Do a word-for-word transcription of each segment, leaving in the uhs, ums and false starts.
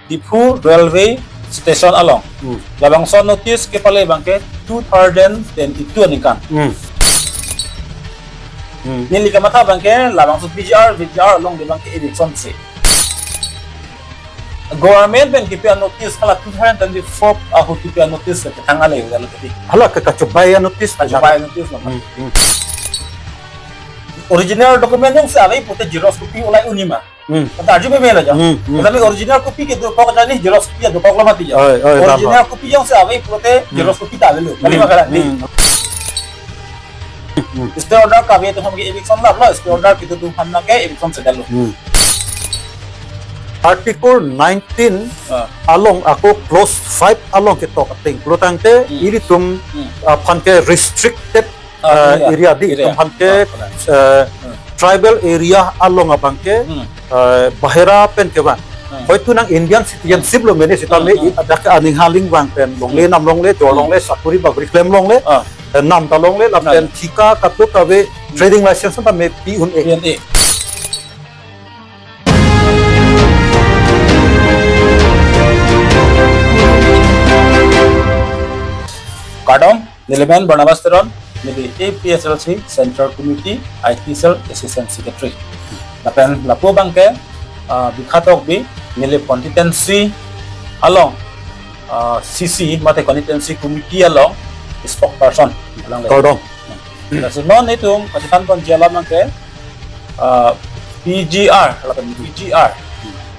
Diphu Railway Station along. Hmm. Labangso notice kepale abangke two thousand twenty-two aningkan. Hmm. Hmm. Neli kamatha abangke labangso P G R, V G R along di abangke eviction si. Government pen kipi a-notice hala two thousand twenty-four ahut kipi a-notice ke thang ale udah lo tadi. Hala ke kachobai a-notice. Kachobai a-notice lo. Hmm, hmm. Original document jongsi ave pulote xerox copy ulai unima. Hmm. Kata arju meme lo jo. Hmm, hmm. Tetapi original copy ke dokok jani xerox copy dokok lo mati jo. Oi, oi, original copy jongsi ave pulote, hmm, xerox copy ta ave lo. Kali, hmm, makan di. Hmm. Hmm. Stay order kave atum ke eviction lap lo, stay order kitu atum ke eviction sedang lo. Hmm. Article nineteen, ah, along ako clause five along ketok ateng. Pulo tangte, hmm, ilitum, hmm, aphan ke restricted, ah, ah, area, area di, area, itum aphan ke, ah, ah, eh, hmm, tribal area along abangke, hmm, eh, bahera pen kevang. Hmm. Hoitu nang Indian citizenship lo mene sitame, hmm, hmm, i-, adak aning haling vang pen longle, hmm, nam longle, jor, hmm, longle, sakuri bakuri klem longle, ah, eh, nam ta longle, lapen, nah, thika katuk kave, hmm, trading license ta mepi un-e. Pi un-e. Kardom, neli men Barnabas Teron, neli A P H L C Central Committee, I T Cell Assistant Secretary. Lapen lapu abangke, ah, Bikha Tokbi, neli constituency along, ah, C C, mate constituency committee along spokesperson. Along le. Kardom. Nah, so non itum kachethan ponji alam abangke, ah, P G R, lapen V G R.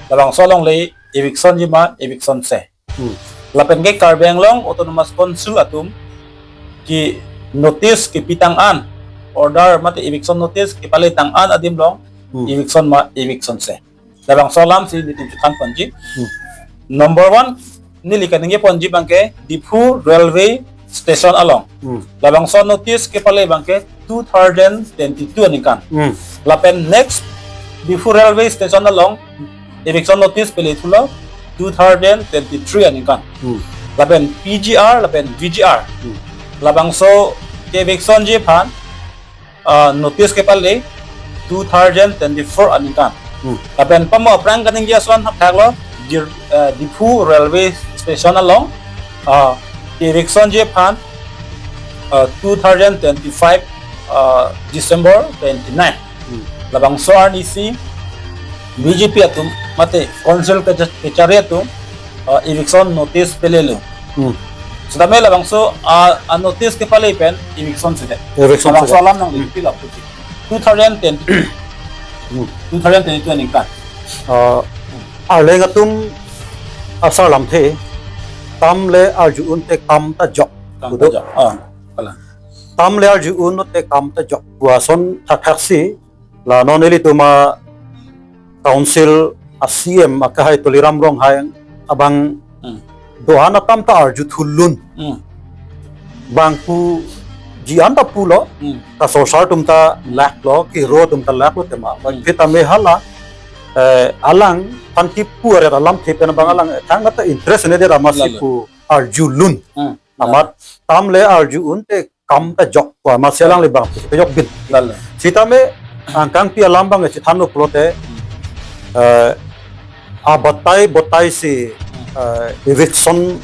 Labangso along le eviction jima, eviction se. Hmm. Lapen ke Karbi Anglong Autonomous Council atum ke notice kepitang an, order mate eviction notice kepale tang an adim along, hmm, eviction ma, eviction se. Labangso alam si nelitum chethan ponji. Hmm. Number one, neli kaningje ponji abangke Diphu Railway Station along. Hmm. Labangso notice kepale abangke two thousand twenty-two aningkan. Hmm. Lapen next Diphu Railway Station along eviction notice pele thulo two thousand twenty-three aningkan. Hmm. Lapen P G R, lapen V G R. Hmm. Labangso ke eviction ji aphan, ah, notice kepale two thousand twenty-four aningkan. Hmm. Lapen pamo aphrang kaningje ason thakthak lo, Jir-, ah, Diphu Railway Station along, ah, ke eviction ji aphan, ah, two thousand twenty-five, ah, December twenty-nine. Hmm. Labangso arni si B J P atum mate council kecha-, kechari atum, ah, eviction notice pelelo. Hmm. Sitame labangso, ah, a-notice kepale pen eviction sedet. Eviction labangso sedet. Alam nang, hmm, pilap puji. Two thousand ten. Hmm. Two thousand twenty-two aningkan. Ah, arleng atum asar lamthe, tam le arju unte kam ta jok. Kam ta jok. Ah, kalang. Tam le arju unte kam ta jok. Pu ason thakthak si, la non ilitum a-council a-C M akehai Tuliram Ronghang abang, hmm, do-an atam ta arju thulun. Hmm. Bang puji an ta pulo, hmm, kasorsar atum ta laklo, kero atum ta laklo tema. Hmm. Bang phit ame hala, eh, alangphan kipu aret alamthe pen abang, hmm, alang thang ta interest ne de rama si, lalu, pu arjulun. Hmm. Amat tam le arju unte kam ta jok pu amat si alangli bang pejok bin. Lalu. Sitame angkangpi alam abang chethanlo pulote, eh, abatai batai si, eh, eviction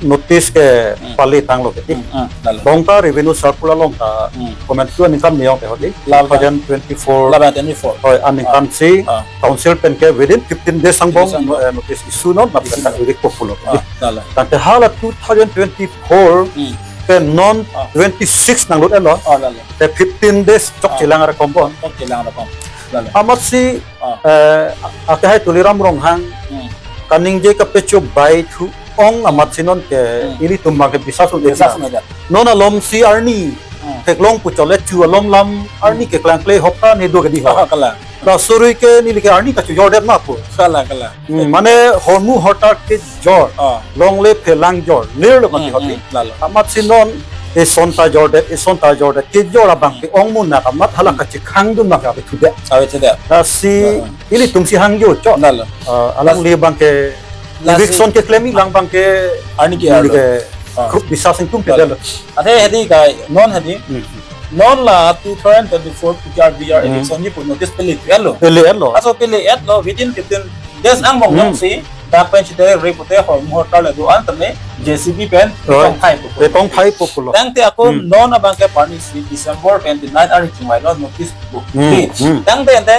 notice ke, hmm, pale tanglo ke. Hmm, hmm, lalu. Bang ta revenue circular along ta, hmm, comment tu aningkan meyong te hodi. Lalu. Two thousand twenty-four. Lalu, twenty-four. Hoi, aningkan, ah, si, ah, council pen ke within fifteen days angbong, fifteen days angbong, no-, eh, notice issue non, mati, issue kata non, irik populo. Ah, lalu. Tangte hala two thousand twenty-four, hmm, pen non, ah, twenty-six nanglut enlo. Ah, lalu. Te fifteen days chok, ah, chelang ra kombon. Chok chelang ra kom. Lalu. Amat si, ah, eh, akehai Tuliram Ronghang, hmm, kaningje kapecho bai thu ong amat si non ke, hmm, ilitum abang ke bisas un-e. Bisas un-e. Non alom si arni, hmm, theklong pu chole chu alom lam arni, hmm, keklang kle hopta ne do ke di ho. Ah, kalang. Laso arni ke neli ke arni kachojordet ma pu. Kalang, kalang. Hmm, mane hormu hortar kejor. Ah. Longle phelang jor. Lir lo mati, hmm, hoti. Hmm, lalu. Amat si non eson ta jordet, eson ta jordet. Kejor abang ke ong munak amat hala, hmm, kachekhang dun abang ke ave thudet. Ave thudet. Lasi, ah, ilitum si hangjo chot. Lalu. Ah, alangli abang ke, lasi, eviction keklem-i lang abang ke, arni ke, neli arlo, ke, ah, group bisas ingtum, lalu, kedelo. Ate hedi kai, non hedi. Hmm. Non la two thousand twenty-four P G R V G R Hmm. election ji pu notice pele-etlo. Pele-etlo. Laso pele-etlo within fifteen days angbong Hmm. jongsi dak pen chite re pute hormu hortar le do-an tame J C B pen Right. tong thai pu. Petong thai pu pulo. Tangte ako Hmm. non abangke parni si December twenty-nine arni chingvailo notice pu. Hmm. Di. Hmm. Tangte ante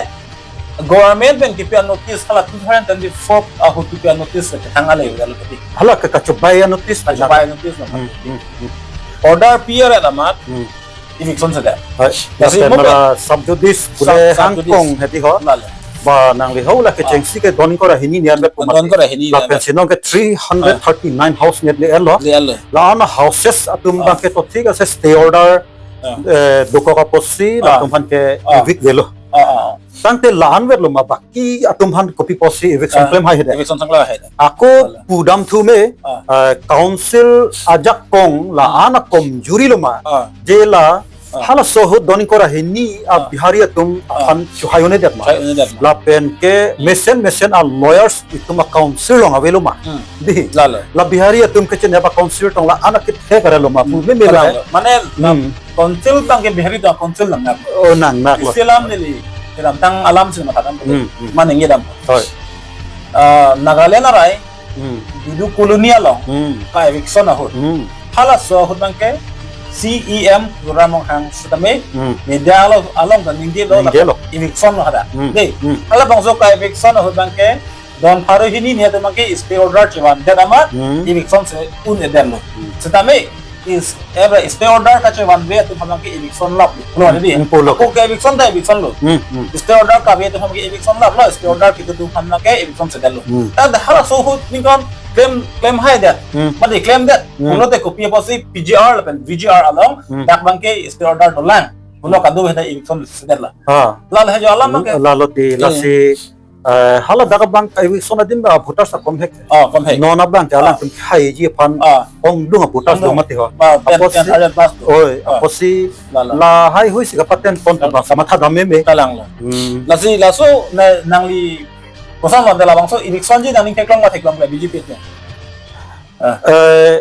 government pen kipi a-notice hala two thousand twenty-four ahut kipi a-notice ke thang ale udah lo tadi. Hala ke kachobai a-notice. Kachobai a-notice lo. Hmm, hmm, hmm. Order P R at amat Hmm. eviction sedet. Hai, Kasi lapen mo mara sub judice pule sub, sub judice. Hangkong hedi ho. Lalo. Ba nangli ho la ke Ah. chengsi ke don kora hini nian bet Don kora hini nian bet. Lapen si non ke three hundred thirty-nine house net le-etlo. Le-etlo. La-an houses atum Ah. abangke to thik ase stay order Ah. eh, dokok apotsi Ah. latum aphan ke Ah. evict avelo. Ah, ah, ah. Tangte la-an vetlo ma baki atum aphan kopi apotsi eviction Ah. klem hai hede. Eviction sang klem hai hede. Ako Ala. pudam thu me, Ah. eh, council ajakong la-an akomjuri lo ma. Ah. Je la Ah. halaso ahut don kora hini Ah. a-Bihari atum Ah. aphan chuhai un-edet ma. Chuhai un-edet ma. Lapen ke mesen mesen a-lawyers itum a-council along avelo ma. Hmm. Di. Lalo. La Bihari atum kechenep a-council tong la-an akethek arlo ma pu Hmm. meme la. Lalo. Mane la Hmm. council abangke Bihari atum a-council nangnak. Oh, nangnak lo. Isi alam neli kedamtang alam si matha dam. Hmm, hmm. Mane nge dam. Hoi. Ah, Nagaland arai Hmm. Bidu Colony along Hmm. ka-eviction ahut. Hmm. Halaso ahut abangke C E M Tuliram Ronghang setame Hmm. media along, along ta ningjelo Ningjelo. eviction lo hadak. Hmm. Dei. Hmm. Halabangso ka-eviction ahut abangke don pharo hini niat abangke stay order chevandet amat Hmm. eviction si un-edetlo. Hmm. Setame is, eh, stay order kachevanve atum abangke eviction lap lo. Lo Hmm. tadi. Hmm, pulo. Ako ke-eviction ta eviction lo. Hmm. Hmm. Stay order kave atum abangke eviction lap lo. Stay order kedo atum abangke eviction sedetlo. Hmm. Ta halaso ahut ningkan klem, klem haidet. Hmm. Mati klemdet. Hmm. Pulote kopi apotsi P G R lapen V G R along Hmm. dak abangke stay order dolang. Pulo kadokave ta eviction sedetlo. Ah. Lalo he jo alam abangke. Lalo di Eh. lasi Eh, hala dak abang eviction adim ba voters akom hek. Oh, kom hek. Non abangke alang Ah. atum haiji aphan Ah. ongdung a-voters Ongdung. do mati ho. Ba, pen, Apotsi, pen, adat bas do. Oi, Ah. apotsi Lalo. lahai hui si kapaten pon Lalo. abang si matha dam meme. Kalang lo. Hmm. Lasi laso na, nangli koson lo de labangso eviction ji nangning theklong ma theklongle B J P te. Ah. Eh,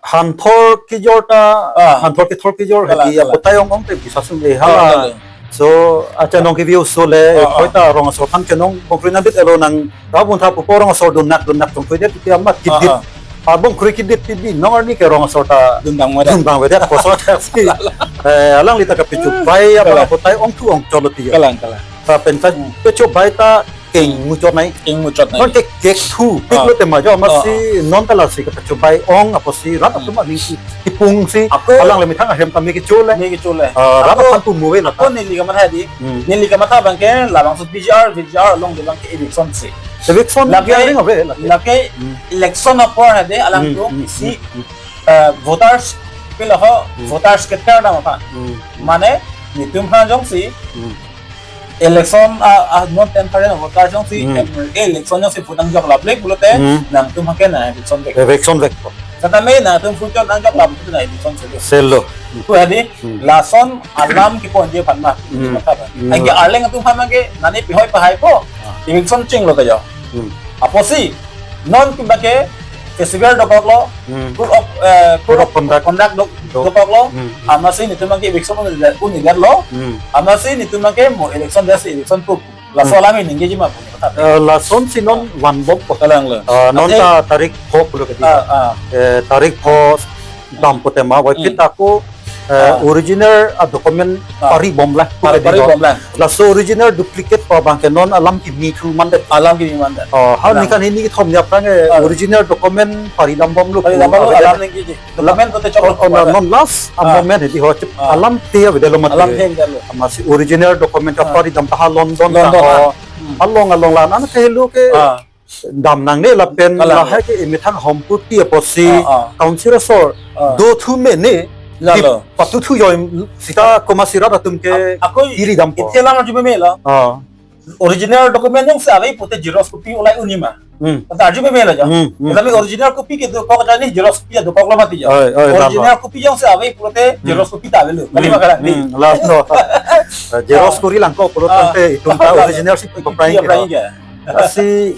Hanthor kejor ta, Ah. hanthor kethor kejor Kalang, hedi kalang. apotai ong ong te bisa sung le Kalang, hala. kalang. So, acha nong kevi oso le, Ah, ah. koi ta rong asor aphan chenong, kongkri nabit elo nang, ta bun tha pupo rong asor dunnak, dunnak tong koi dia titi amat Ah, kidit. ah. Abong kri kidit pibi, nong arni ke rong asor ta Dun bang mo da. dun bang wedet, apo asor ta si. Eh, alangli ta kapichu bai, abang Kalang. apotai ongthu ongchot lo tiya. Kalang, kalang. Ta pen ta Hmm. pecho bai ta keng muchot nai. Keng muchot nai. Non ke kek thu, pik Ah. lo tema jo, amatsi Ah, ah. non ta lasi kapacho bai ong, apotsi rat Hmm. atum aning si, tipung si, Ako. alang le methang ahem ta me kecho le. Me kecho le. Ah, rat Ako, aphan pu muve la ako ta. neli kamatha di. Hmm. Neli kamatha abangke, labangso P G R, V G R along de abangke eviction si. Eviction Lake, hearing ave, lake. lake Hmm. election apor hade, alang Hmm, tum hmm, si, hmm, hmm. eh, voters, pila ho, Hmm. voters keter dam aphan. Hmm. Mane, netum aphan jongsi, Hmm. Election, ah, ah, non ten karen voter jongsi, Hmm. M L A election jongsi vote nangjok laple pulote, Hmm. nangtum hake na eviction vek. Eviction vek po. Setame nangtum vote nangjok lap pulote na eviction selo. Selo. Pu hadi, Hmm. lason alam kepon je aphan ma. Hmm. Matha ba. Hmm. Anke arleng atum aphan ke, nani pihoi pahai po. Ah. Eviction chinglo kajo. Hmm. Apotsi, non kiba ke festival dokoklo, Hmm. code of, eh, code Code of of conduct. conduct dok-, Do-, dokoklo, Hmm. amatsi netum abangke eviction un-, un-edetlo, Hmm. amatsi netum abangke mo election dasi election pu. Laso Hmm. alam ningje ji ma pu. Eh, lasonsi non Ah. vanbom po. Kalang lo. Ah, non Ate ta tarik pho pulo ke di. Ah, ah. Eh, tarik pho dam pu tema, wai Hmm. pit ako, eh, Ah. original, ah, document Ah. pari bom lang. Pari, Pari pari bom. bom lang. Laso original duplicate pu abangke non alam kimi thu mandet. Alam kimi mandet. Oh, ha Lang. ningkan hini kethom ni aphrang eh, Ah. original document pari dam bom lo Pari pu dam bom lo, avedet. alam ningje ji. Document kote chok Oh, oh, lo. non last Ah. amendment hedi ho chip Ah. alam te avedet lo mati. Alam te avedet lo. Amatsi original document Ah. pari dam ta ha London London, ta ho. ah. Hmm. Along along la nang ke lo ke. Ah. Dam nangne lapen Kalang. lahai ke emethang ahom purti apotsi Ah, ah. council asor Ah. do thu mene Lalo. di patu thu joi sita komatsi rat atum ke Ak-, ako iri dam po. Iti alam arju meme lo. Ah. Original document jongsi ave pulote xerox copy ulai un-e ma. Hmm. Anta arju meme lo jo. Hmm, hmm. Tapi original copy kedokok jani xerox copy dokok lo mati jo. Oi, oi, lalo. Original copy jongsi ave pulote Hmm. xerox copy ta avelo. Kali Hmm, makaran di. hmm, lalo. Xerox Ah. kori lang ko pulo Ah. tangte itum ta Ah. original si Iya, peprai ke. peprai ke. Lasi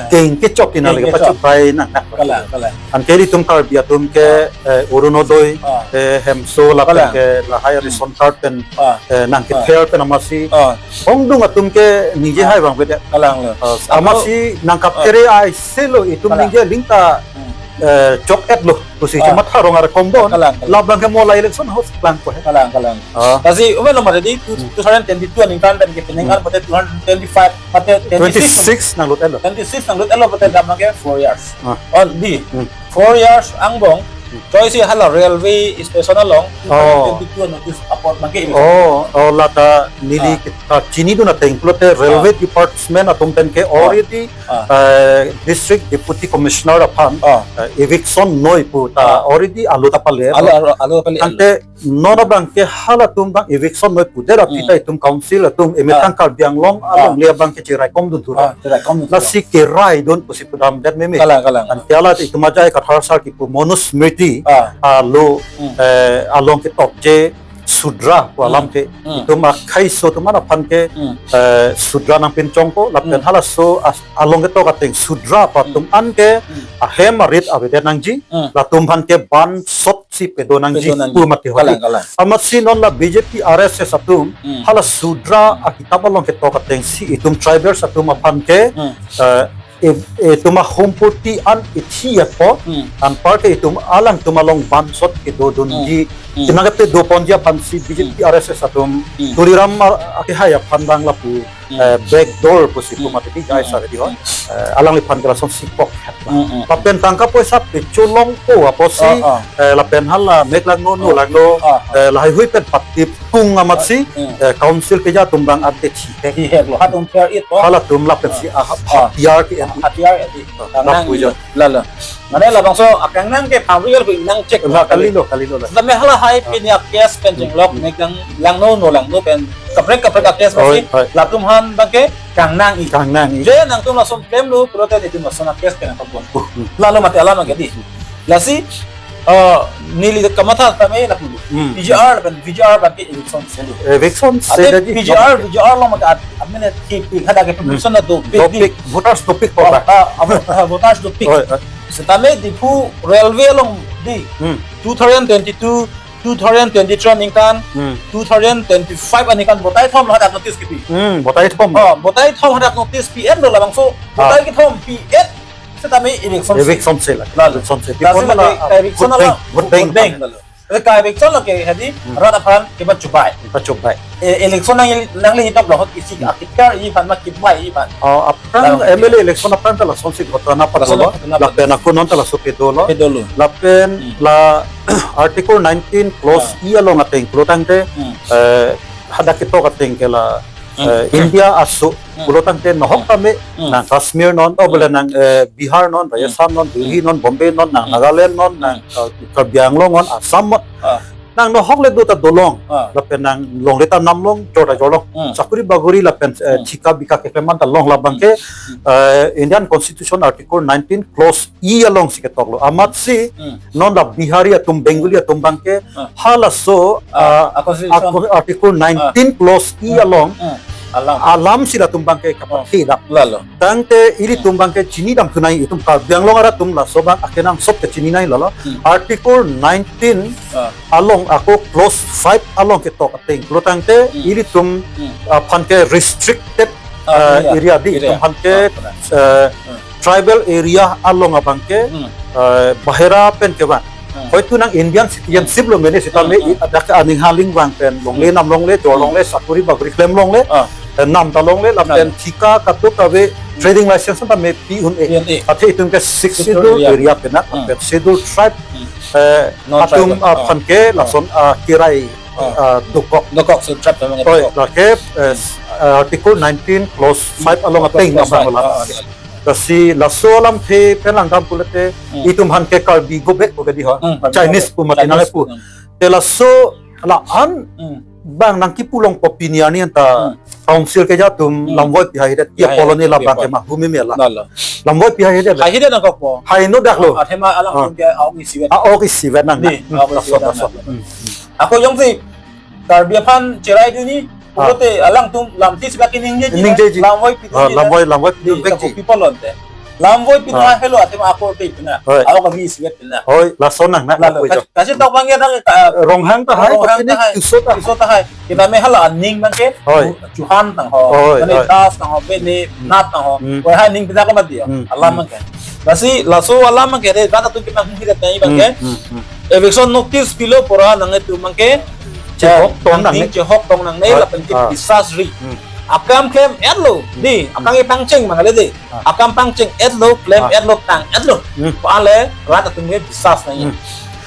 keng kechok ina lagi, keng kechok, pachubai nang nak. Kalang, kalang. Anke ilitum Karbi atum ke, eh, Orunodoi, ah, eh, Hemso lapen, kalang, ke lahai, hmm, ration card pen, ah, eh, nang, ah, kether pen amatsi. Ah. Ongdung atum ke ningje, ah, hai bang beda. Kalang lo. Ah, amatsi nang kap, ah, tere ai selo itum, kalang, ningje lingta, hmm, eh, chok et lo. Pusi, ah, chuma tharong ar kombon. Kalang, kalang. Labang ke mo la election house klang ko he. Kalang, kalang. Ah. Lasi, umen lo mate di, two, hmm, two thousand twenty-two aningkan pen ke peningkan, hmm, mate two thousand twenty-five, mate twenty-six. Twenty-six nanglut et lo. Twenty-six nanglut et lo, mate dam ke four years. Ah. Oh, di. Hmm. Four years angbong, hmm, choi si hala railway station along, oh, two thousand twenty-two notice apot mangke. Oh, oh, lata neli, ah, kita chinidun ateng pulote railway, ah, department atum pen ke, ah, already, ah, eh, district deputy commissioner aphan, ah, eh, eviction noi pu ta, ah, already alo ta pale. Alo, alo, alo ta pale. Ante non abang ke halatum bang eviction noi pu, dera, hmm, pita itum council atum emetang, ah, Karbi Anglong, ah, alongle abang ke cherai kom dun thura. Ah, cherai kom dun thura. Lasi kerai dun pusi pudam det meme. Kalang, kalang. Ante hala itum ajai Kathar sar kipu Manusmriti, ah, alo, hmm, eh, along ketokje Sudra pu alam, hmm, ke, hmm, itum akhaiso atum aphan ke, hmm, eh, Sudra nangpinchongpo, lapen, hmm, halaso as-, along ketok ateng Sudra pu atum, hmm, an ke, hmm, ahem arit avedet nangji, hmm, latum aphan ke bansot si pedo nangji, pedo nangji, pu mati holi. Kalang, kalang. Amatsi non la B J P R S S atum, hmm, hala Sudra akitap along ketok ateng si itum tribals atum aphan ke, hmm, eh, e-, itum ahompoti an ithi apot, hmm, anpar ke itum alangtum along bansot kedodunji, hmm, hmm, tina ke pedoponji aphan si B J P, hmm, R S S atum, hmm, Tuliram a-, akehai aphan bang lapu, hmm, eh, backdoor pusi pu, hmm, mati di, hmm, guys, hmm, ada di ho. Hmm. Eh, alangliphan ke lason sipok het la. Hmm, hmm, hmm. Lapen tangka poisa pecholongpo apotsi, ah, ah, eh, lapen hala mek langno, no, ah, langno, ah, ah, eh, lahai hui pen patip tung amatsi, hmm, eh, council keja atum bang ante thihek. Thihek lo, hatum fair it po. Halatum lapensi, ah, ah, ah, hatiar ke, ah, hatiar ya di. Ah, kangnang lapu jo. Lalo. Mane labangso akangnang ke pamrial ko ingnang chek. La, kalilo, kalilo la. Tame halahai, ah, pini a-case pen, hmm, chenglok, hmm, mek lang, langno, no langno pen kaprek kaprek a-case, oi, pasi, oi, latum aphan bang ke kangnang-i. Kangnang-i. Je nangtum lason klem lo pulote itum lason a-case ke nangpabon. Hmm. Lalo mati alam ke di. Lasi, eh, neli kamatha tame lapu. Hmm. P G R lapen V G R bang ke eviction selo. Eviction ante selo di. P G R, V G R along maka at-, amene thipik, hadak ke, hmm, population dopik. Dopik, voters dopik, oh, po ba? Ah, ah, ah, voters dopik. Oi, oi. Setame Diphu railway along di. Hmm. Two thousand twenty-two, two thousand twenty-three aningkan, hmm, two thousand twenty-five aningkan botai thom lo hadak notice kipi. Hmm, botai thom. Oh, botai thom hadak notice pi-et lo labangso. Ah. Botai kethom pi-et setame eviction se. Eviction se la. Lalo. Eviction se. Lasi tipon lake la, ah, eviction vote la, bank, vote bank. Vote bank lalo. Lake eviction lake hadi, hmm, rat aphan kepachubai. Kepachubai. E, election nang, nangle hitap lo hot isi, hmm, akitap-i aphan ma kipbai-i aphan. Oh, aphrang, lalo, M L A election aphrang ta lasonsi ghotona pado lo. Lasonsi ghotona pado. Lapen ako non ta laso pedo lo. Pedo lo. Lapen, hmm, la Article nineteen clause, ah, E along ateng pulo tangte, hmm, eh, hadak ketok ateng ke la, hmm, eh, India aso, hmm, pulo tangte nohok, hmm, tame, hmm, nang Kashmir non, oh, hmm, bole nang, eh, Bihar non, hmm, Rajasthan non, Delhi, hmm, non, Bombay non, nang, hmm, Nagaland non, nang, hmm, eh, Karbi Anglong non, Assam non. Ah. Nang nohok le do ta dolong. Ah. Lapen nang longle ta nam long, jor ta jor long. Hmm. Sakuri baguri lapen, eh, hmm, thika bika keklem an ta long labang ke, hmm, eh, Indian Constitution Article nineteen clause E alongsi ketok lo. Amatsi, hmm, non la Bihari atum, Bengali atum bang ke, hmm, halaso, ah, ah, a constitution, ako-, Article nineteen, ah, clause E, hmm, along, hmm, alam, alamsi latum bang ke, hmm, kapathedam. Lalo. Tangte ilitum, hmm, bang ke chinidam thunai, itum Karbi Anglong arat atum laso bang akenangsot ke chininai lalo. Hmm. Article nineteen, ah, along ako clause five along ketok ateng pulo tangte, hmm, ilitum, hmm, aphan ke restricted, ah, eh, area, area di, area, itum aphan ke, ah, benar, eh, hmm, tribal area along abang ke, hmm, eh, bahera pen kevang. Hmm. Hoitu nang Indian citizenship, hmm, lo mene setame, hmm, hmm, i-, adak aning haling vang pen longle, hmm, nam longle, jor, hmm, longle, sakuri baguri klem longle, ah, eh, nam ta longle, lapen, hmm, thika katuk kave, hmm, trading license ta me pi un-e. Pi un-e. Athe itum ke Sixth Schedule, Schedule area, area pen na, hmm, lapen Schedule Tribe, hmm, eh, non atum, tribal, ah, aphan ke, ah, lason, ah, kirai, ah, ah, dokok. Dokok, so tribe memang, oi, dokok. Lake, eh, hmm, s-, ah, Article nineteen clause five along, clause ateng five, abang, ah, ah, ah. Lasi laso alamthe pen langdam pulote, hmm, itum aphan ke Karbi go back pu ke di ho. Hmm, Karbi Chinese go back. Pu mati nang, Chinese pu. Hmm. Te laso la-an, hmm, bang nang kipulongpo pini arni anta, hmm, council keja atum, hmm, lamvoi pi haidet, ya, ya, polo ne ya, labang ya, ke ma humi mela. Lalo. Lamvoi pi haidet. Haidet nangkokpo. Hai no dak lo. Ah, athema alam, ah, atum ke aong isivet. Ah, aong isivet nang. Di, nang. Aong isivet nang. Laso, laso. Hmm, hmm. Ako jongsi Karbi aphan cherai dunji, Pulote alangtum lamthe sibak ningjeji. Ningjeji. Lamvoi pidun Ah, ji lamvoi, lamvoi pidun Di, vekji. People lonte. Lamvoi pidun Ah. Ahelo athema akorte pina. Hoi. Awa kami sivet pina. Hoi, lason nang na Lalo, kopi kas-, jo. Kasi tok bang ya tang, ah, Ronghang tahai, Ronghang kopi ni tahai. Tisso ta. Tisso tahai. Kita me hala aning bangke. Hoi. Chuhan tang ho. Hoi, Mane hoi. Das tang ho, bene Hmm. Nat tang ho. Hmm. Wahai ning pina kama dia. Hmm. Alam Hmm. bangke. Kasi laso alam bangke re, kata tu kita hum hirat nai bangke. Hmm. Hmm. Hmm. Eviction notice pilo pura nanglitum bangke. Chehok tong nang Nangning ne. Chehok tong nang ne, Ah, lapen ke ah. Bisas ri. Hmm. Akam klem etlo, Hmm. Di, Hmm. Akam ipangcheng mangale di. Ah. Akam pangcheng etlo, klem Ah. etlo, tang etlo. Hmm. Ko ale, rat atum ke bisas nang. Hmm.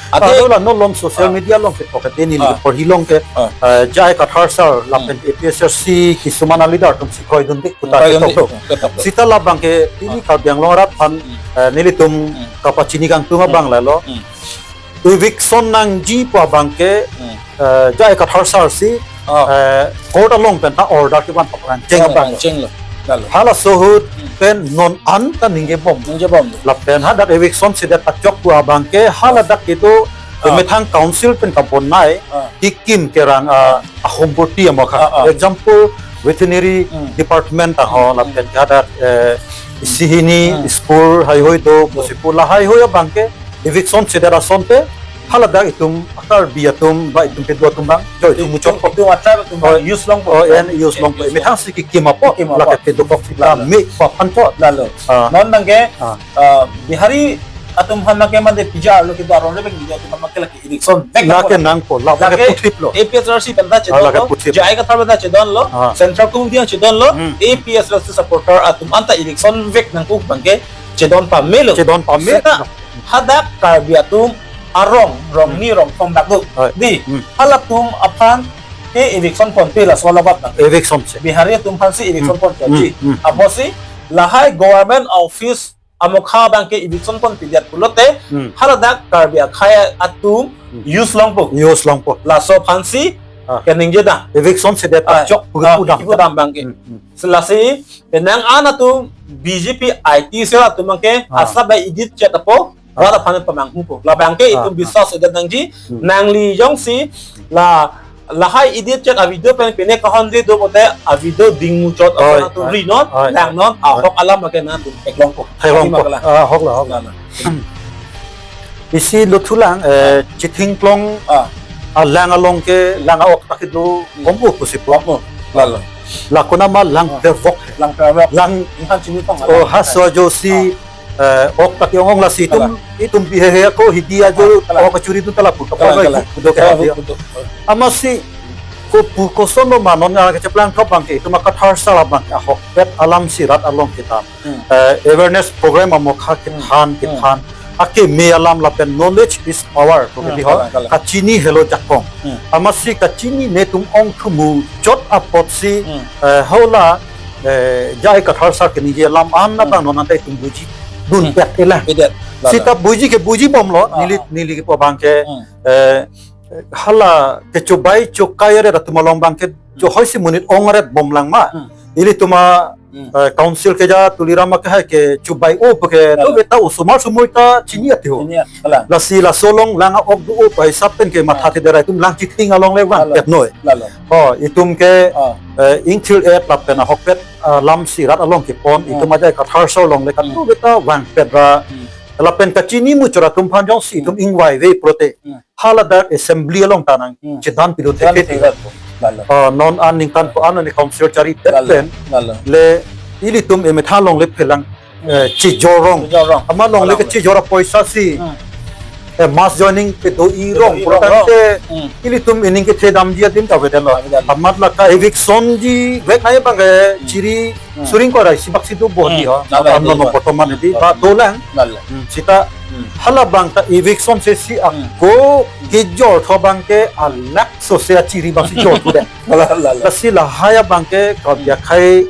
Ate Ado la non lom social Ah. Media along ke pocket ni Ah. Porhi along ke, Ah. eh, J I Kathar sir, lapen Hmm. A P H L C, kisuman a leader atum si kroidun dik puta Kroidun ketok dik, do. Ketok do. Sita labang ke, pini Ah. Karbi Anglong arat aphan, Hmm. eh, nelitum Hmm. kapachini kangtung abang Hmm. lalo. Hmm. Eviction nangji pu abang ke, Hmm. eh, J I Kathar sir si, Oh. eh, court along pen ta order kevan paprang cheng Oh, abang. Cheng lo. Lalo. Halaso ahut Hmm. pen non an ta ningjebom. Ningjebom. Lapen hadak eviction sedet achok pu abang ke, haladak kedo Ah. methang council pen kabonai, Ah. kekim kerang, ah, ahomburti amo kha. Ah, ah. Example, veterinary Hmm. department ta ho, Hmm. lapen hadak, eh, isi hini, Hmm. School, haihui do, Hmm. Bosipu lahaihui abang ke, eviction sedet asonte, haladak itum, Karbi atum, ba itum kedo atum bang, jo itum Itum, muchot. Itum a-tribe atum bang, Hoi. Use longpo. Oh, en use longpo. Use Methang longpo. Si kekim apot, Kekim apot. Lake pedokok sita Lalo. Me pa phanchot. Lalo. Ah. Non bangke, Ah. ah, Bihari atum aphan bangke mande pijar lo, kintu aron rebek India atum aphan bangke lake eviction vek Lake nangpo. Nangpo, la bangke Lake puthip lo. A P H L C pen ta Ah, chedon lake lo, puthip. J I Kathar pen ta chedon lo, Ah. Central Committee chedon lo, Hmm. A P H L C supporter atum anta eviction vek nangkok bangke chedon pame lo. Chedon pame. Seta hadak Karbi atum arong, rong Hmm. ni rong thom dak do. Hoi. Di, Hmm. halatum aphan ke eviction ponpe laso labat bang. Eviction si. Bihari atum aphan si eviction Hmm. ponpe Hmm. ji. Hmm. Apotsi lahai government office amokha bangke eviction ponpe diat pulote, Hmm. haladak Karbi akhei atum Hmm. use longpo. Use longpo. Laso aphan si Ah. keningje dam. Eviction sedet Ah, achok ah, pudam. Pudam bangke. Hmm. Hmm. Lasi penang an atum B J P I T cell atum bangke Ah. asap bai edit chet apo, Ah. rat aphan pamanghupo. Labang ke Ah, itum ah. Bisas sedet nangji, Hmm. nangli jongsi la, lahai edit chet a-video pen pine kahon de do pote a-video dingmuchot Oi, ason atum oi, ri non, oi, lang non, oi. Ahok alam bangke nangtum theklongpo. Theklongpo. Lima kala. Ah, hok la, hok la. Lana. Isi lo thulang, eh, Ah. Chithingklong Ah. alang along ke, lang a-ok ta kedo, Hmm. Om-o pusi po. Om-o. Lalo. Lako nama lang Ah. pervok. Lang pervok. Lang Inghan chini tong Oh, alang. Haso ajo si, Ah. eh, ok ta ke-ong-ong lasi itum, Kala. Itum bihehe ako hidi ajo, Ah, kala. Ok kachuri tu ta lapu. Kala, Kapal kala. Itu, itu Kala, kaya dia. Itu. Amatsi, ko pu koson lo ma non nga kecheplang thop bangke, itum a-Kathar sar abang ke, ahokpet alam si rat along kedam. Hmm. Eh, awareness program amokha kethan, Hmm. Kethan. Hmm. Akeme alam lapen knowledge is power, ko Hmm, kedi ho, kalang, kalang. Kachini helo jakong. Hmm. Amatsi kachini netum ongthu muchot apotsi, Hmm. eh, hola, eh, J I Kathar sar keningje alam an Hmm. abang non anta itum buji dun Hmm. pet elang. Pidet. Lalo. Sita buji ke buji bomlo, Ah, neli, ah. Neli kepu abang ke, Hmm. eh, hala kechobai chokai aret atum along bangke Hmm. Chohoi si monit ong aret bomlang ma. Hmm. Ilitum a, Hmm. eh, council keja Tuliram akehai kechobai-o puke Kalang. Doveta osomar somoi ta chini ati ho. Chini ati, kalang. Lasi laso along lang a-ok do-o pu hisap pen ke matha Ah. Thedera itum lang chithing along le vang Kalang. Pet noi. Lalo. Oh, itum ke, Ah. eh, ingthir-et lapen ahokpet, ah, lam si rat along kepon, Hmm. Itum a-J I Kathar sar along le Hmm. Kadoveta vang pet ra. Hmm. Lapen kachini muchot atum aphan jongsi itum Hmm. ingvaive pulote. Hmm. Haladak assembly along ta nang Hmm. Chedan pidun Chedan thekthek pidun. Lalo. Ah, non an ningkan ko an ni council chari Lalo. Pen. Lalo. Le ilitum emethang along le phelang, Hmm. Eh, chejorong. Chejorong. Amat along le Along le. Kechejor apoisa si. Hmm. Eh, mass joining kedo-i rong. Kedo-i rong, Pura rong. Tangte Hmm. Ilitum ining kethedamji adim ta avedet lo. Avedet lo. Amat la ka eviction ji vek nai bang ke Hmm. Chiri Hmm. Suring korai sibak si do bo Hmm. Di ho. Lalo, Ano lalo. No poto mane di Lalo. Ba dolang. Lalo. Hmm, sita Hmm. Hala bang ta eviction se si Hmm. Ako kejor tho bang ke alak so se achiri bang si jor tu deh. Lalo, lalo. Lasi lahai abang ke Karbi Hmm. Akhei,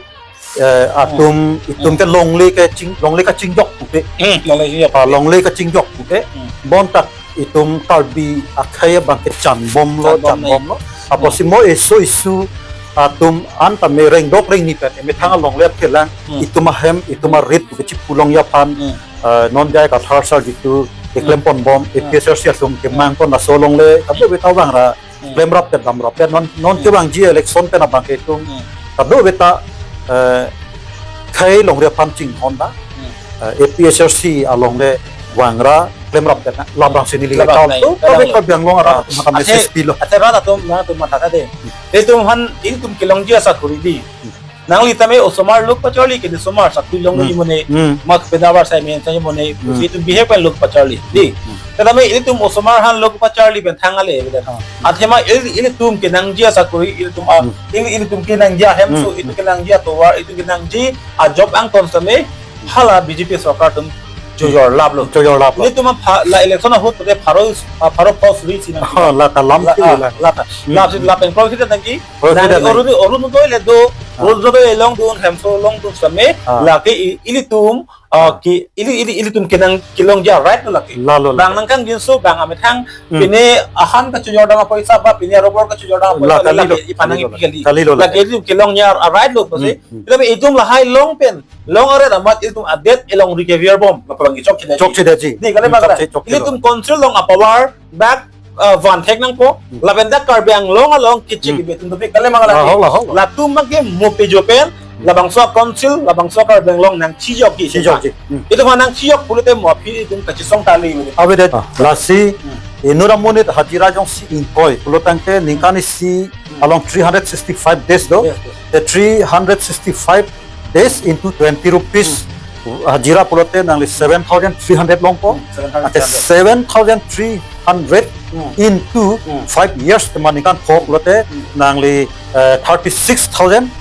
eh, atum Hmm. Itum Hmm. ke longle kaching, longle kachingjok pupe. Hmm, longle chingjok Ah, pupe. Longle kachingjok pupe. Hmm. Bonta itum Karbi akhei abang ke chanbomlo, Chanbom chanbomlo. Apotsi Hmm. Mo eso isu atum anta me rengdok rengni pen emethang along le phelang Hmm. Itum ahem, itum Hmm. Arit puke chipulongji aphan, Hmm. eh, non J I Kathar sar jitu keklem Hmm. Ponbom, Hmm. A P H L C atum kemang pon laso along le, kadoveta vang ra, Hmm. Klemrap pen damrap pen non non Hmm. kevangji election pen abang ke itum Hmm. kadokave ta, eh, khei longri aphan chinghon ta. Hmm. Eh, A P H L C along le vangra klemrap pen labang si neli Labang ta nai, to kadokave labang. Karbi Anglong arat Ah, mata ase, message pilo. Ase rat atum nangtum matha de. Hmm. Itum aphan itum kelongji asakuri di. Hmm. Nangli tame osomar lok pacharli ke osomar sakuri long Hmm. Imone Hmm. mak pedavar sai men sai imone Hmm. itum bihek pen lok pacharli. Di. Hmm. Tame itum osomar aphan lok pacharli pen thang ale bedan. Ah. Athema il ilitum kenangji asakuri ilitum a Hmm. il ilitum kenangji ahem Hmm. so itum kenangji atovar itum kenangji ajob angton tame hala B J P sorkar atum chojor laplo. Chojor laplo. Ilitum apha la election ahut te pharo a pharo post ri sinang. Ah, la kalam La, si ah, la. La ka. Hmm. La si la pen kro kita nangji. Kro kita Nang nang. Orun Orunodoi le do. Ah. Orunodoi longdun hemso longdun tame Ah. lake i- ilitum ah, ki ili ili ilitum kenang kelongji a-right lo lake. Lalo, lalo. Bang nangkangjinso bang amethang Hmm. pine ahan kachojordam apoisa ba pine robor kachojordam apoisa La kalilo, lake ipanang kalilo, ipikali. Kalilo Lake lake. Ilitum kelongji a-right lo pase. Hmm, hmm. Tame itum lahai long pen long aret amat itum adet elongri kevirbom. Lapang chok chede. Chok chede ji. Di kali Hmm, bang chok la. Chede, chok chede. Ilitum council along apower bak ah, van thek nangpo, Hmm. lapen dak Karbi Anglong along kichik Hmm. ibe tum topik kali mang Ah, lagi. Hok la, hok la. Latum abang ke mo pejo pen, Hmm. labangso council, labangso Karbi Anglong nangchijokji. Chijokji. Hmm. Itum aphan nangchijok pulote mo aphi itum kachisong tali. Ave det. Ah, lasi, Hmm. inut amonit hajira jongsi ingkoi, pulo tangte ningkan isi Hmm. along three hundred sixty-five days do. Yes, yes. The three hundred sixty-five days into twenty rupees. Hmm. Hajira pulote nangli seven thousand three hundred longpo. Hmm, seven thousand three hundred. Ate seven thousand three hundred Hmm. into Hmm. five years teman ningkan pho pulote Hmm. nangli, eh, thirty-six thousand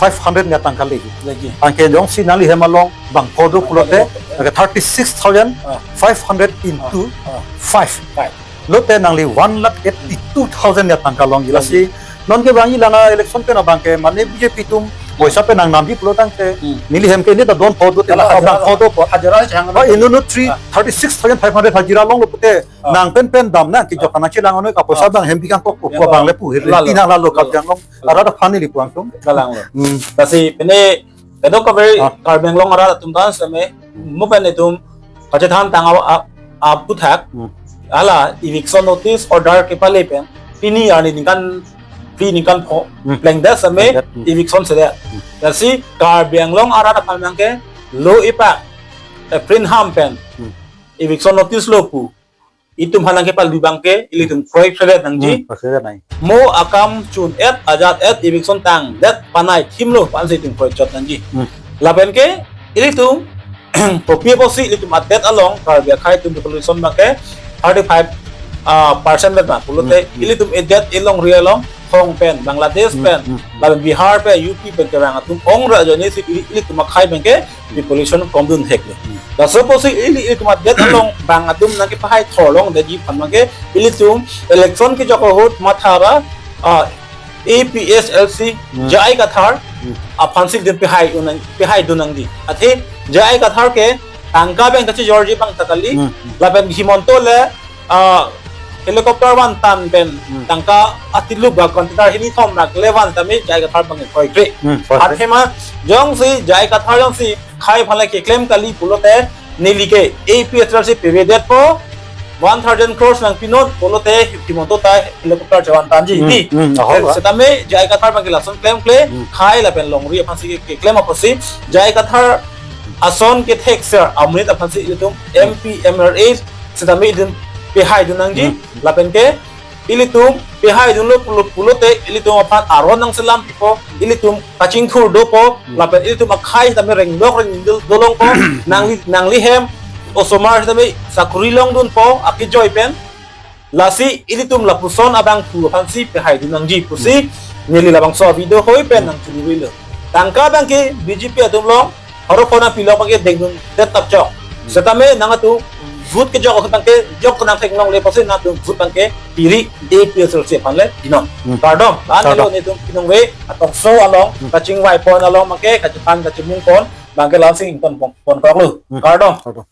five hundred Hmm. neta tangka legi. Legi. Anke jongsi nangli hem along bangpho do Bangpho pulote, do. Anke thirty-six thousand five hundred Ah. into Ah. five. Five. Lote nangli one lakh eighty-two thousand neta tangka longji lasi. Longji. Non kevangji la election pen abang ke mane B J P atum poisa pen nangnamji pulo tangte. Hmm. Neli hem ke neta don pho do te Ala hajira, abang pho do pho. Hajira chang Ba inut three, Ah. thirty-six thousand five hundred hajira longlo pute. Ah. Nang pen pen dam na kijok Ah. kana chelang anoi ka poisa Ah. bang hem bikang kok ko Yang bang ko. le pu hir Lalo. Tina lalo Lalo. Kap yang long. Lalo. Arada phani li puang tum. Kalang lo. Hmm. Lasi pine kadokave Ah. Karbi Anglong arat atum ta seme mo pen itum pachethan tang a, a, aputhak Hmm. hala eviction notice order kepale pen pini arni ningkan phli ningkan pho Hmm. plengdet seme Plengdet. Hmm. eviction sede. Hmm. Lasi Karbi Anglong arat aphan abang ke lo ipa April ham pen Hmm. eviction notice lo pu. Itum aphan nangkepalu abang ke ilitum kroikre nangji. Hmm, kroikre nang. Mo akam chun-et ajat-et eviction tangdet panai thimlo pansi itum kroichot nangji. Hmm. Lapen ke ilitum kopi apotsi ilitum adet along Karbi akhei atum population abang ke thirty-five, ah, percent vet ma pulote Hmm, hmm. ilitum edet elongri along Hong pen, Bangladesh Hmm, pen, hmm, hmm. lapen Bihar pen, U P pen kevang atum ong ra ajoine si ili- ilitum akhei abang ke population komdun thek le. Hmm. Laso apotsi ili ilitum adet along bang atum nangkepahai thor longdetji aphan abang ke ilitum election kejok ahut matha ra, ah, A P H L C Hmm. J I Kathar Hmm. aphansi itum pehai unang pehai dun nangji. Athe J I Kathar ke tangka abang kachijorji abang ta kali Hmm. lapen Himanta le ah, helicopter vantan pen Hmm. tangka atilu ba container hini thom rak le van tame J I Kathar abang kroikre. Hmm, kroikre. Athema jongsi J I Kathar jongsi khei aphan le keklem kali pulote neli ke A P H L C pevedetpo one thousand crores nangpinon pulote Himanta ta helicopter chevantanji Hmm, ti. Hmm, ahok, ah. Setame J I Kathar abang ke lason klemkle Hmm. khei lapen longri aphansi ke, keklem apotsi J I Kathar ason kethekser amonit aphansi ilitum M P, M L A setame ilitum pehai dun nangji, Hmm. lapen ke ilitum pehai dunlo pulo pulote ilitum aphan aron nangselam pipo, ilitum kachingthur dopo, Hmm. lapen ilitum akhei setame rengdok rengdil dolongpo, nangli nangli hem osomar setame sakuri longdunpo, akejoi pen, lasi ilitum lapuson abangphu aphansi pehai dun nangji pusi Hmm. neli labangso video hoi pen Hmm. nangchurilo. Tangka abang ke B J P atum along, horo phona pilok abang ke dengdun det tap chok. Hmm. Setame nangtum vote kejok ahut abang ke jok nang theklongle pusi nangtum vote abang ke piri A P H L C aphan le pinon. Hmm. Kardom, lan Kardom. Lo netum pinong ve, atok so along, Hmm. kachingvai pon along abang ke, kachiphan kachimung pon, abang ke lansing pon pon pon koklo. Hmm. Kardom. Kardom.